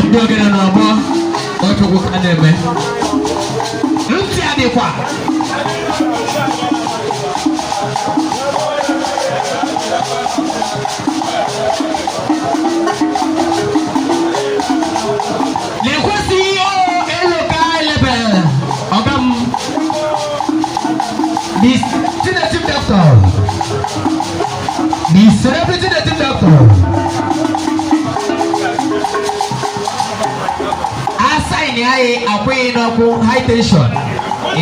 Ndị ogene n'ọgbọ ọchukwu ka na-eme ntị adịkwa. Na-ekwesịghị elu ka elebere ọga m, the native doctor, the celebrity native doctor. Asaịnị anyị akwụghị n'ọkụ high tension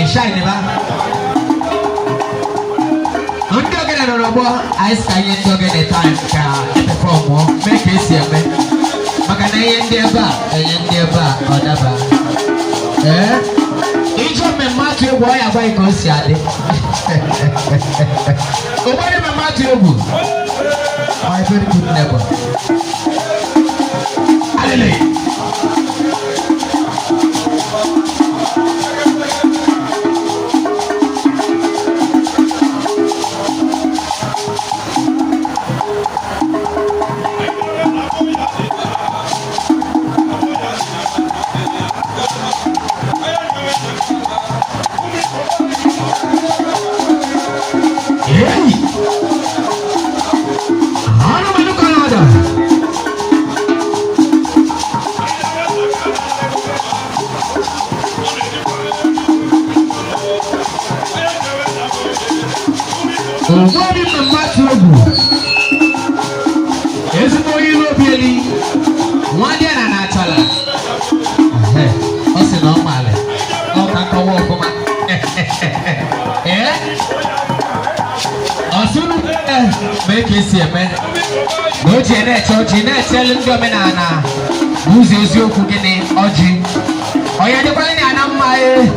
ịshaịnị ba. Ndị ogene nọ n'ọgbọ anyị sị ka nye ndị ogene time ka epefọmụọ, mee ka esi eme, maka na ihe ndị ebe a enye ndị ebe a ọ daba. Ee, ijọ mmemme atụ egwu, ọ ya agwaghị ka o si adị. Ụgbọdị mmemme atụ egwu, my very good neighbor. Hallelujah. Hey! Anụmanụ Canada. Ogbuebi mmemme atụ egwu, ezigbo onye ilu obi eli nwa dị na na achala. Ehe, ọ sị na ọ maara ọ ka nkọwa ọfụma. Ee, ọsụnụ mee ka esi eme na o ji na-eche ọjị, na-echelu ndị omenala n'ụzọ eziokwu. Gịnị ọjị onye dịkwara ya na mma? Ee,